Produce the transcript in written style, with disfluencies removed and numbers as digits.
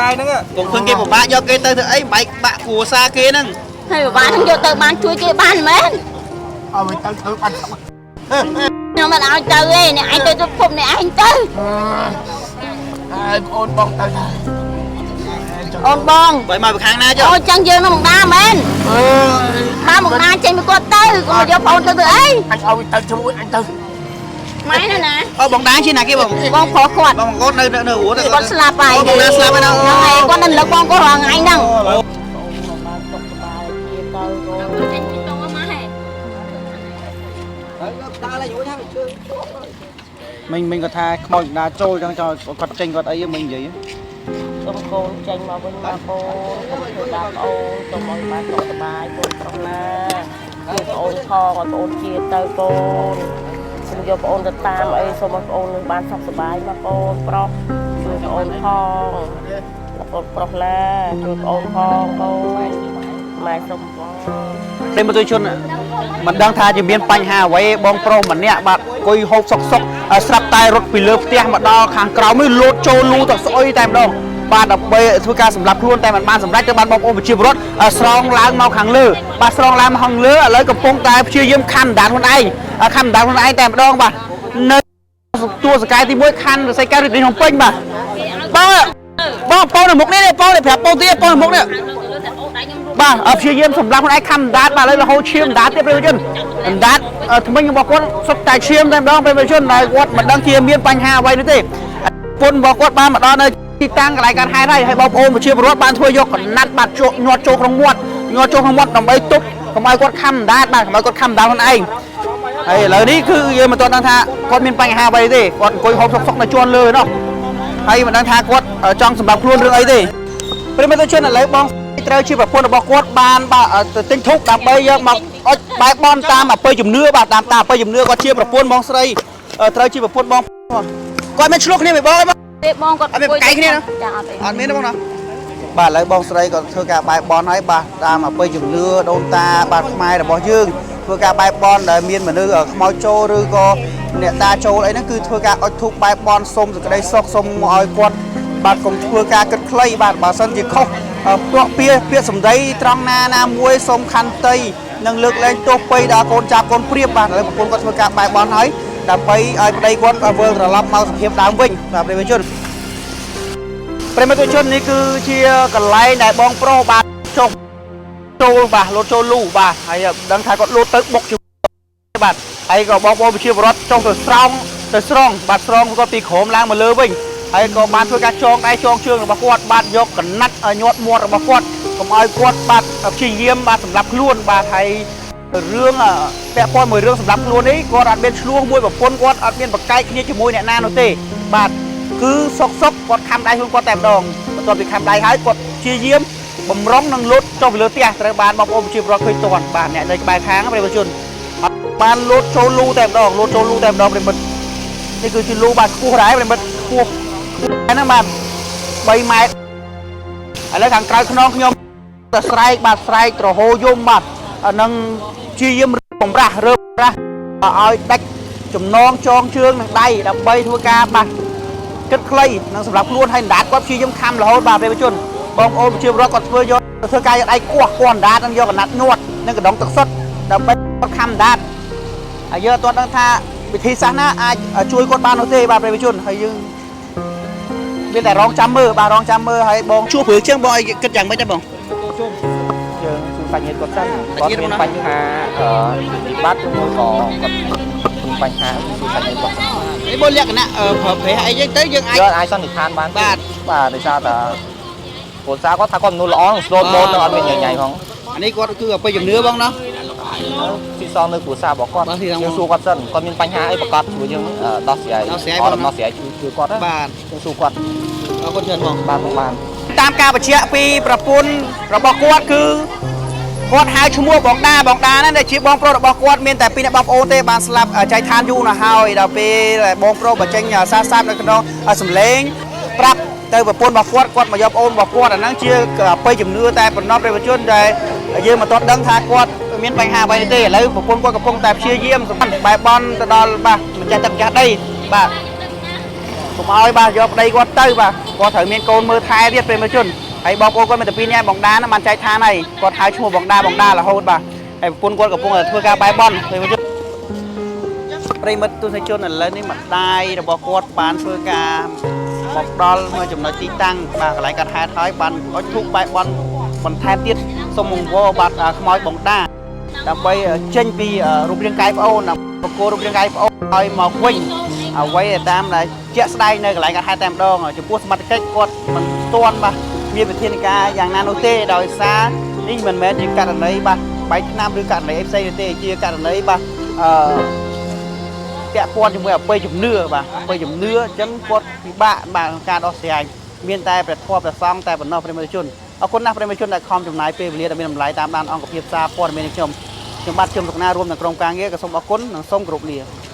តែហ្នឹង កុំឃើញគេពិបាកយកគេទៅធ្វើអីបែកបាក់គ្រួសារគេហ្នឹង ហើយបបាហ្នឹងយកទៅបានជួយគេបានមែន ឲ្យវាទៅធ្វើបាន ខ្ញុំមិនឲ្យទៅទេអ្នកឯងទៅទៅភពអ្នកឯងទៅ ហើយបងអូនបងទៅហើយ អូនបង បើមកពីខាងណាចុះ អូចឹងយើងនឹងមកដាមែន អើយ បានមកដាចេញពីគាត់ទៅកុំមកយកប្អូនទៅធ្វើអី អញឲ្យវាទៅជួយអញទៅ ម៉ែណាណា អូបងដាជាណាគេបង បងប្រុសគាត់ បងកូននៅនៅរស់ គាត់ស្លាប់ហើយ បងដាស្លាប់ហើយណា ហ្នឹងហើយគាត់នៅលើកបងគាត់រាល់ថ្ងៃហ្នឹង មិញមិញគាត់ថាខ្មោចដាចូលចង់ចោលគាត់ចេញគាត់អីមិញនិយាយ សូមកូនចេញមកវិញមកកូនកុំធ្វើបាបអូនសូមឲ្យបានសុខសប្បាយកូនប្រុសណាជួយប្អូនផងឲ្យប្អូនជាទៅកូនសូមយកប្អូនទៅតាមអីសូមឲ្យប្អូននឹងបានសុខសប្បាយមកកូនប្រុសជួយប្អូនផងកូនប្រុសណាជួយប្អូនផងកូនម៉ែសូមបង ប្រិមត្តជនមិនដឹងថាជាមានបញ្ហាអ្វីបងប្រុសម្នាក់បាទអង្គុយហូបសុកសុកស្រាប់តែរត់ពីលើផ្ទះមកដល់ខាងក្រោមនេះលោតចូលលូទៅស្អុយតែម្ដងបាទដើម្បីធ្វើការសម្លាប់ខ្លួនតែមិនបានសម្រេចទៅបានបងប្អូនប្រជាពលរដ្ឋស្រង់ឡើងមកខាងលើបាទស្រង់ឡើងមកខាងលើឥឡូវកំពុងតែព្យាយាមខណ្ឌដានខ្លួនឯងខណ្ឌដានខ្លួនឯងតែម្ដងបាទនៅទួលសកែទី1ខណ្ឌរសីកែរាជធានីភ្នំពេញបាទបងបងបងនៅមុខនេះបងប្រាប់បងទៀតបងនៅមុខនេះ បាទព្យាយាមសម្រាប់ខ្លួនឯងខំអណ្ដាតបាទឥឡូវរហូតឈាមអណ្ដាតទៀតប្រិយជនអណ្ដាតថ្មិញរបស់គាត់សុទ្ធតែឈាមតែម្ដងប្រិយជនដែលគាត់មិនដឹងជាមានបញ្ហាអ្វីនោះទេពុនរបស់គាត់បានមកដល់នៅទីតាំងកន្លែងកើតហេតុហើយហើយបងប្អូនប្រជាពលរដ្ឋបានធ្វើយកកណាត់បាទជក់ញាត់ចូលក្នុងមាត់ញាត់ចូលក្នុងមាត់ដើម្បីទប់កុំឲ្យគាត់ខំអណ្ដាតបាទកុំឲ្យគាត់ខំអណ្ដាតខ្លួនឯងហើយឥឡូវនេះគឺយើងមិនទាន់ដឹងថាគាត់មានបញ្ហាអ្វីទេគាត់អង្គុយហូបសុកសុកនៅជាន់លើនោះហើយមិនដឹងថាគាត់ចង់សម្រាប់ខ្លួនរឿងអីទេប្រិមត្តជនឥឡូវបងត្រូវជាប្រពន្ធរបស់គាត់បានបាទទៅទិញធូបដើម្បីយកមកអុចបែបបនតាមអបិយជំនឿបាទតាមតាមអបិយជំនឿគាត់ជាប្រពន្ធបងស្រីត្រូវជាប្រពន្ធបងគាត់មានឆ្លោះគ្នាមួយបងអីបង ទេបងគាត់ អត់មានប្រកែកគ្នាណា ចាអត់ទេ អត់មានទេបងណាបាទឥឡូវបងស្រីក៏ធ្វើការបែបបនហើយបាទតាមអបិយជំនឿដូនតាបាទខ្មែររបស់យើងធ្វើការបែបបនដែលមានមនុស្សខ្មោចចូលឬក៏អ្នកតាចូលអីហ្នឹងគឺធ្វើការអុចធូបបែបបនសុំសេចក្តីសុខសុំឲ្យគាត់បាទកុំធ្វើការគិតខ្លីបាទបើសិនជាខុសពាក្យពាក្យពាក្យសម្ដីត្រង់ណាណាមួយសូមខន្តីនិងលើកលែងទោសពៃដល់កូនចាប់កូនព្រៀបបាទឥឡូវប្រពន្ធគាត់ធ្វើការបែបបនហើយដើម្បីឲ្យប្តីគាត់វិលត្រឡប់មកសភាពដើមវិញបាទប្រិយមិត្តជន ប្រិមត្តជននេះគឺជាកន្លែងដែលបងប្រុសបាទចុះចូលបាទលោតចូលលូបាទហើយដឹងថាគាត់លោតទៅបុកជាមួយបាទហើយក៏បងប្អូនប្រជាពលរដ្ឋចុះទៅស្រោងទៅស្រង់បាទស្រង់គាត់ពីក្រោមឡើងមកលើវិញហើយក៏បានធ្វើការចងដៃចងជើងរបស់គាត់បាទយកកណាត់ញាត់មាត់របស់គាត់កុំឲ្យគាត់បាទព្យាយាមបាទសម្រាប់ខ្លួនបាទហើយរឿងពាក់ព័ន្ធមួយរឿងសម្រាប់ខ្លួននេះគាត់អត់មានឆ្លោះមួយប្រពន្ធគាត់អត់មានប្រកែកគ្នាជាមួយអ្នកណានោះទេបាទ គឺសុកសុកគាត់ខំដៃខ្លួនគាត់តែម្ដងបន្ទាប់ពីខំដៃហើយគាត់ព្យាយាមបំរុងនឹងលោតចុះពីលើផ្ទះត្រូវបានបងប្អូនប្រជាពលរដ្ឋឃើញទាន់បាទអ្នកនៅក្បែរខាងប្រជាជនបានលោតចូលលូតែម្ដងលោតចូលលូតែម្ដងប្រិមិត្តនេះគឺជាលូបាទខ្ពស់ដែរប្រិមិត្តខ្ពស់ហ្នឹងបាទ3ម៉ែត្រឥឡូវខាងក្រៅខ្នងខ្ញុំទៅស្រែកបាទស្រែកត្រហោយំបាទនឹងព្យាយាមបំរាស់រើបំរាស់ឲ្យដាច់ចំណងចងជើងនឹងដៃដើម្បីធ្វើការបាទ គិតខ្លីនិងសម្រាប់ខ្លួនហើយអណ្ដាតគាត់ព្យាយាមខំរហូតបាទប្រជាជនបងប្អូនប្រជាពលរដ្ឋគាត់ធ្វើយកធ្វើការយកដៃគោះគោះអណ្ដាតនិងយកកណាត់ញាត់និងកណ្ដុងទឹកសុទ្ធដើម្បីគាត់ខំអណ្ដាតហើយយើងអត់ទាន់ដឹងថាវិធីសាស្ត្រណាអាចជួយគាត់បាននោះទេបាទប្រជាជនហើយយើងមានតែរងចាំមើលបាទរងចាំមើលហើយបងជួបព្រឺជាងបងឲ្យគិតយ៉ាងម៉េចដែរបង យើងសួរសាច់ញាតិគាត់សិនគាត់មានបញ្ហាអឺវិបត្តិឬមួយក៏គាត់មានបញ្ហាសួរសាច់ញាតិគាត់សិន នេះបងលក្ខណៈប្រើប្រាស់អីចឹងទៅយើងអាច យើងអាចសន្និដ្ឋានបាន បាទ បាទដោយសារតែគ្រួសារគាត់ថាគាត់មនុស្សល្អស្លូតបូតនឹងអត់មានញញ៉ៃផង អានេះគាត់គឺអបិយជំនឿបងណោះ ស៊ីសងនៅគ្រួសាររបស់គាត់ បាទស៊ីសង យើងសួរគាត់សិនគាត់មានបញ្ហាអីប្រកាសជួយយើងដោះស្រាយ ដោះស្រាយ អត់ដំណោះស្រាយជួយជួយគាត់ណា បាទ យើងសួរគាត់ អរគុណច្រើនបង បានបងបាន តាមការបញ្ជាក់ពីប្រពន្ធរបស់គាត់គឺគាត់ហៅឈ្មោះបងដាបងដាហ្នឹងដែលជាបងប្រុសរបស់គាត់មានតែពីរអ្នកបងប្អូនទេបានស្លាប់ចែកឋានយូរណាស់ហើយដល់ពេលបងប្រុសបញ្ចេញសារសាបនៅក្នុងសម្លេងប្រាប់ទៅប្រពន្ធរបស់គាត់គាត់មកយកប្អូនរបស់គាត់អាហ្នឹងជាអបិយជំនឿតែប៉ុណ្ណោះប្រជាជនដែលយើងមិនទាន់ដឹងថាគាត់មានបញ្ហាអ្វីទេឥឡូវប្រពន្ធគាត់កំពុងតែព្យាយាមសម្បត្តិបែបបនទៅដល់បាទម្ចាស់ទឹកម្ចាស់ដីបាទកុំឲ្យបាទយកប្តីគាត់ទៅបាទ គាត់ត្រូវមានកូនមើលថែទៀតប្រិយមិត្តជនហើយបងប្អូនគាត់មានតែពីរនាក់បងដាណាបានចែកឋានហើយគាត់ហៅឈ្មោះបងដាបងដារហូតបាទហើយប្រពន្ធគាត់កំពុងតែធ្វើការបែបន់ប្រិយមិត្តជនប្រិយមិត្តទស្សនិកជនឥឡូវនេះម្ដាយរបស់គាត់បានធ្វើការមកដល់មកចំណុចទីតាំងបាទកន្លែងកាត់ហេតុហើយបានអុជធូបបែបន់បន្ថែមទៀតសូមអង្វរបាទខ្មោចបងដាដើម្បីចេញពីរូបរាងកាយប្អូនបកគោរូបរាងកាយប្អូនឲ្យមកវិញអ្វីដែលតាមដែលជាក់ស្ដែងនៅកន្លែងកាត់ហេតុតែម្ដងចំពោះសមត្ថកិច្ចគាត់មិនទាន់បាទមានវិធានការយ៉ាងណានោះទេដោយសារនេះមិនមែនជាករណីបាទបែកឆ្នាំឬករណីអីផ្សេងទេជាករណីបាទអឺ ពាក់ព័ន្ធជាមួយអបិយជំនឿបាទអបិយជំនឿអញ្ចឹងគាត់ពិបាកបាទក្នុងការដោះស្រាយមានតែព្រះធម៌ព្រះសង្ឃតែប៉ុណ្ណោះប្រិយមិត្តជនអរគុណណាស់ប្រិយមិត្តជនដែលខំចំណាយពេលវេលាដ៏មានតម្លៃតាមដានអង្គភាពសារព័ត៌មាននេះខ្ញុំខ្ញុំបាទជឹមសុកណារួមនឹងក្រុមការងារក៏សូមអរគុណនិងសូមគោរពលា។